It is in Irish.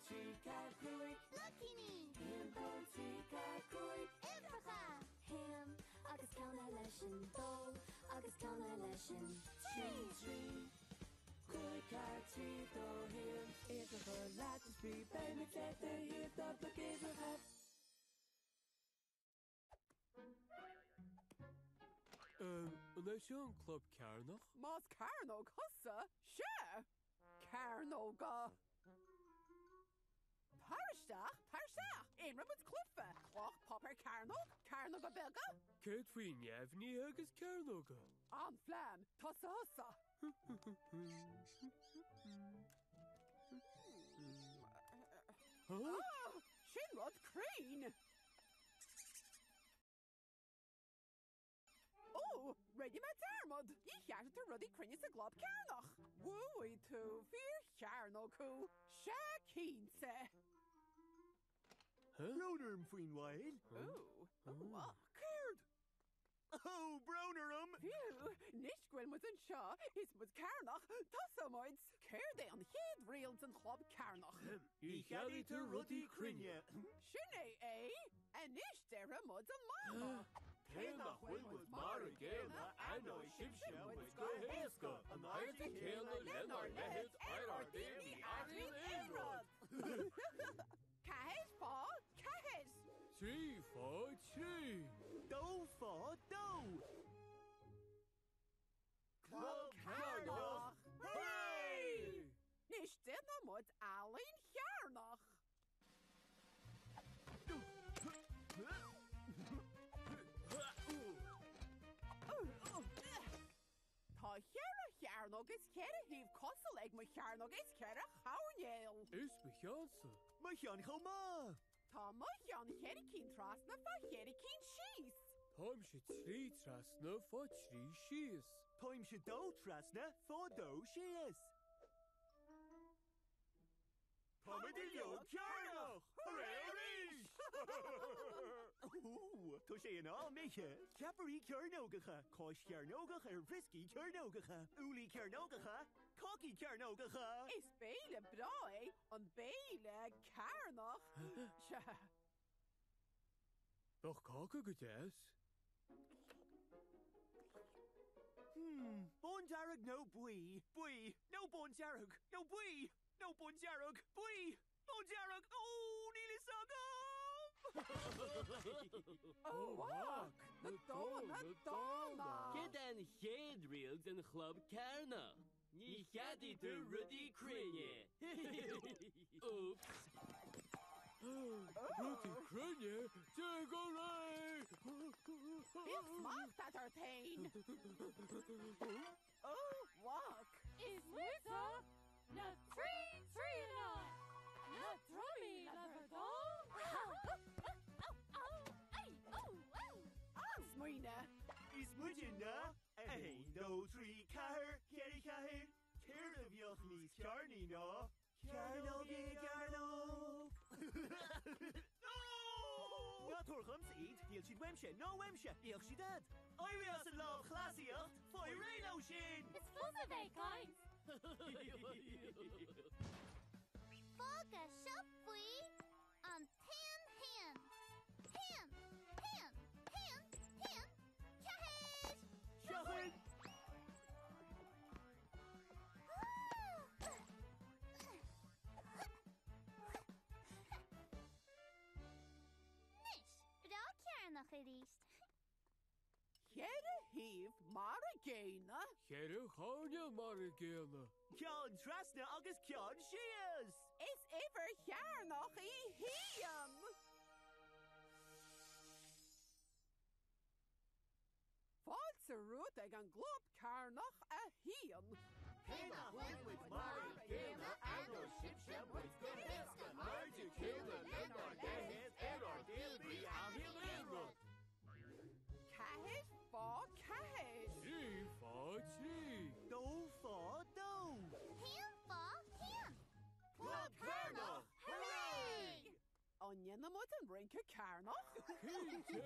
3, 4, 5. Bloicíní! 1, 2, 3, 4, 5. Uimhreacha! Haon agus ceann eile sin dó agus ceann eile sin 3, 3, 5, 4, 3, 2, 1. Uimhreacha leat is brí, beimid le do thaobh do bhloc uimhreacha. An é seo an Club Cearnach? Más cearnóg thusa, sea! Cearnóga! Tar isteach, tar isteach! Imreoidh muid cluiche! Cloch, páipéar, cearnóg? Cearnóga beaga? Céard faoi neamhnithe agus cearnóga? An-phlean! Tosaigh thusa! Sin rud cruinn! Ó, rinne mé dearmad! Ní cheadaítear rudaí cruinne sa gClub Cearnach! Bhuaigh tú, fíorchearnóg thú! Sea cinnte! Brón orm faoin mhoill. Ó, ó, Céard? Ó, brón orm! Phew! Anois go bhfuil muid anseo, is muid cearnach, tosóidh muid! Céard é an chéad riail den Chlub Cearnach? Ní cheadaítear rudaí cruinne. Sin é é! Anois déarfaidh muid an mana! Cé nach bhfuil muid mar an gcéanna, aithneoidh sibhse muid go héasca. An airde céanna lenár leithead ar ár dtaobh ní athraíonn aon rud! 4 fá 4. 3 fá 3. 2 fá 2. Club Cearnach! Hooray! Anois déanfaidh muid ealaín chearnach! Tá cheithre chearnóg is cheithre thaobh cosúil ag mo chearnóg is cheithre choirnéal. Is mo cheannsa. Mo cheann chomh maith. Tá mo cheann cheithre cinn trasna fá cheithre cinn síos. Táimse trí trasna fá trí síos. Táimse dó trasna fá dó síos. Táimid uilig cearnach! Hooray arís! Ó, tá sé in am ithe! Ceapairí cearnógacha, cáis chearnógach ar bhrioscaí cearnógacha, úllaí cearnógacha, cácaí cearnógacha! Is béile breá é an béile cearnach. Sea. Bheadh cáca go deas. Hmm, bándearg nó buí? Buí nó bándearg? Nó buí nó bándearg? Buí! Bándearg! Ó, níl fhios agam! Ó, mhac! Na dónna dána! Céard é an chéad riail den Chlub Cearnach? Ní cheadaítear rudaí cruinne! Oops! Rudaí cruinne? Téigh go réidh! Bíodh smacht agat ort féin! Ó, mhac! Is muide na trí tríonna! Na drumaí le bhur dtoil! An-smaoineamh! Is muide na 1, 2, 3, 4, 4, 4, Céard a bheadh níos cearnaí ná cearnóg i gcearnóg? Ná tabhair dhomsa iad, níl siad uaimse, ná uaimse, bíodh siad a'd. Éirigh as an lámhchleasaíocht, faigh réidh leo sin! Is fusa bheith ag caint! Fága seo faoi an t-aon haon, haon, haon, haon, haon, ceathair! Seachain! Anois, breá cearnach arís. Cheithre thaobh mar a gcéanna. Cheithre choirnéal mar a gcéanna. Ceann trasna agus ceann síos! Is uimhir chearnach í haon. Fáilte romhat ag an gClub Cearnach 1. Cé nach bhfuil muid mar an gcéanna, aithneoidh sibhse muid go héasca. An airde céanna lenár leithéid ar ár dtaobh ní athraíonn aon rud. 4 fá 4. 3 fá 3. 2 fá 2. 1 fá 1. Club Cearnach! Hooray! An ndéanfaidh muid an rince cearnach? Cinnte!